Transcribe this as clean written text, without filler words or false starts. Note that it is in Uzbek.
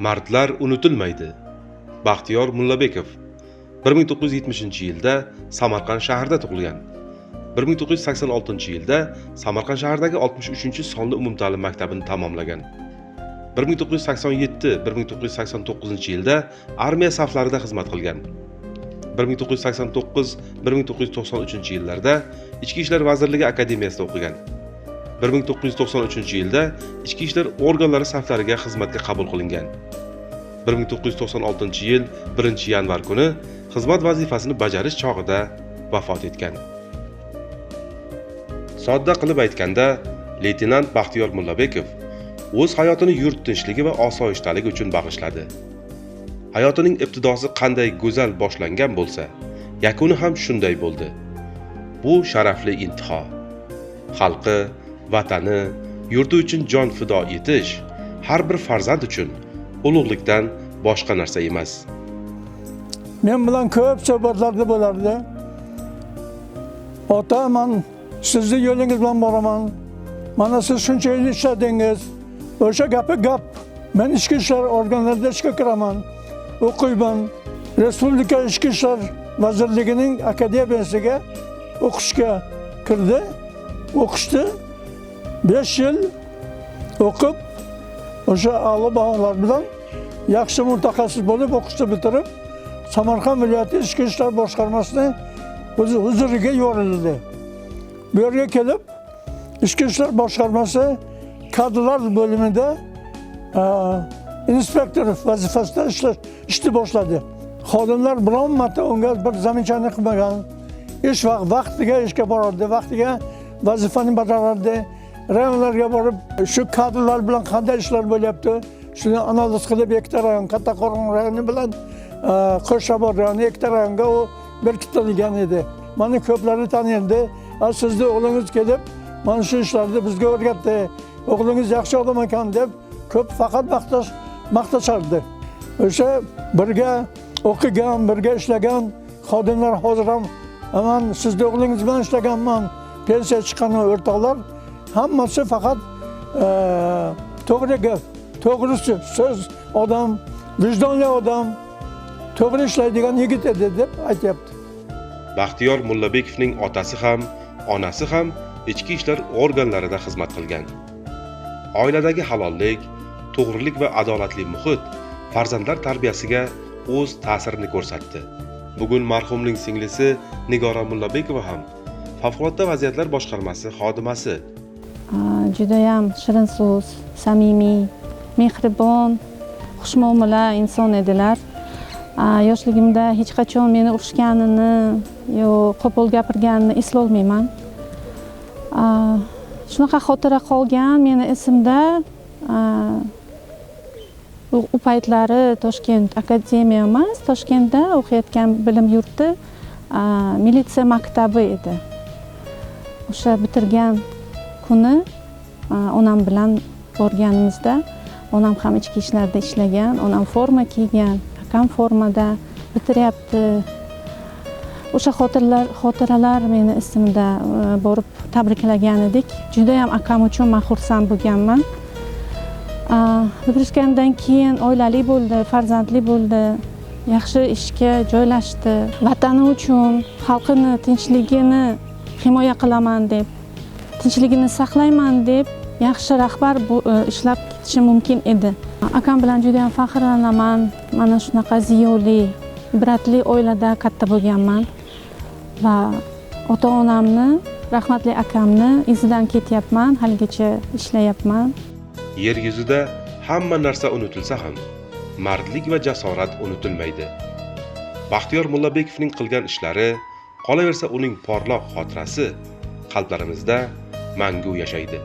Mardlar unutilmaydi. Baxtiyor Mullabekov 1970-yilda Samarqand shahrida tug'ilgan. 1986-yilda Samarqand shahridagi 63-sonli umumta'lim maktabini tamomlagan. 1987-1989-yilda armiya saflarida xizmat qilgan. 1989-1993 yillarda Ichki ishlar vazirligi akademiyasida o'qigan. 1993-yilda ichki ishlar organlari saflariga xizmatga qabul qilingan. 1996-yil 1 yanvar kuni xizmat vazifasini bajarish chog'ida vafot etgan. Sodda qilib aytganda, leytenant Baxtiyor Mullabekov o'z hayotini yurt tinchligi va osoyishtaligi uchun bag'ishladi. Hayotining ibtidosi qanday go'zal boshlangan bo'lsa, yakuni ham shunday bo'ldi. Bu sharafli intiho. Xalqi, vatani, yurti uchun jon fido etish har bir farzand uchun ulug'likdan boshqa narsa emas. Men bilan ko'p suhbatlarda bo'lardi. "Ota, man sizni yo'lingiz bilan boraman. Mana siz shuncha yil ishladingiz." O'sha gapi gap. "Men ichki ishlar organlarida ishga kiraman, o'qiyman." Respublika Ichki ishlar vazirligining akademiyasiga o'qishga kirdi, o'qishdi. 5 yil o'qib, o'sha a'lo baholar bilan yaxshi mutaxassis bo'lib, o'qishni bitirib, Samarqand viloyati ichki ishlar boshqarmasini o'zi huzuriga yuborildi. Bu yerga kelib, ichki ishlar boshqarmasi kadrlar bo'limida inspektor vazifasida ishni boshladi. Xodimlar biron marta unga bir замечание qilmagan. Ish vaqtiga ishga borardi, vaqtiga vazifani bajarardi. Rayonlarga borib, shu kadrlar bilan qanday ishlar bo'lyapti, shuni analiz qilib, ikkita rayon, Kattaqo'rg'on rayoni bilan Qo'shrabot rayoni, ikkita rayonga u berkitilgan edi. Mani ko'plari taniydi. "A, sizni o'g'lingiz kelib, mana shu ishlarni bizga o'rgatdi. O'g'lingiz yaxshi odam ekan", deb ko'p faqat maqtashardi. O'sha birga o'qigan, birga ishlagan xodimlar hozir ham, "Man sizni o'g'lingiz bilan ishlaganman", pensiya chiqqan o'rtoqlar hammasi faqat to'g'ri gap, to'g'ri so'z odam, vijdonli odam, to'g'ri ishlaydigan yigit edi, deb aytyapti. Baxtiyor Mullabekovning otasi ham, onasi ham ichki ishlar organlarida xizmat qilgan. Oiladagi halollik, to'g'rilik va adolatli muhit farzandlar tarbiyasiga o'z ta'sirini ko'rsatdi. Bugun marhumning singlisi Nigora Mullabekova ham Favqulodda vaziyatlar boshqarmasi xodimasi. Judayam shirin so'z, samimiy, mehribon, xushmuomala inson edilar. Yoshligimda hech qachon meni urishganini yo qo'pol gapirganini eslolmayman. Shunaqa xotira qolgan meni esimda. U paytlari Toshkent akademiya emas, Toshkentda o'qiyotgan bilim yurti, militsiya maktabi edi. O'sha bitirgan kuni onam bilan borganimizda, onam ham ichki ishlarda ishlagan, onam forma kiygan, akam formada bitiryapti. O'sha xotiralar meni esimda. Borib tabriklagan edik. Judayam akam uchun man xursand bo'lganman. Bitirishgandan keyin oilali bo'ldi, farzandli bo'ldi, yaxshi ishga joylashdi. Vatani uchun, xalqini tinchligini himoya qilaman deb, tinchligini saqlayman deb yaxshi rahbar ishlab ketishi mumkin edi. Akam bilan juda yam faxrlanaman. Mana shunaqa ziyoli, ibratli oilada katta bo'lganman va ota onamni, rahmatli akamni izidan ketyapman, haligacha ishlayapman. Yer yuzida hamma narsa unutilsa ham, mardlik va jasorat unutilmaydi. Baxtiyor Mullabekovning qilgan ishlari, qolaversa uning porloq xotirasi qalblarimizda mangu yashaydi.